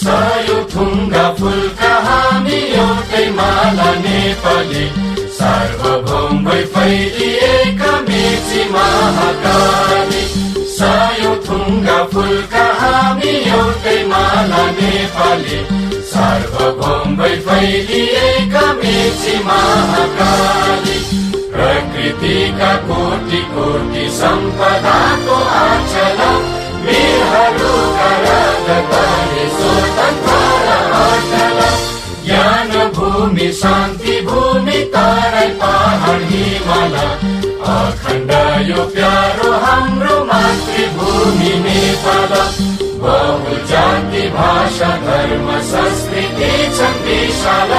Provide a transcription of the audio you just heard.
सयौं थुङ्गा फुलका हामी एउटै माला नेपाली, सार्वभौम भई फैलिएका मेची महाकाली। सयौं थुङ्गा फुलका हामी एउटै माला नेपाली, सार्वभौम भई फैलिएका मेची महाकाली। प्रकृतिका कोटि कोटि सम्पदाको आचला, वीरहरूका राजधानी स्वतन्त्र र अचल। ज्ञान भूमि शान्ति भूमि तराई पहाड हिमाल, अखण्ड यो प्यारो हाम्रो मातृभूमि नेपाल। बहु जाति भाषा धर्म संस्कृति छन् विशाल,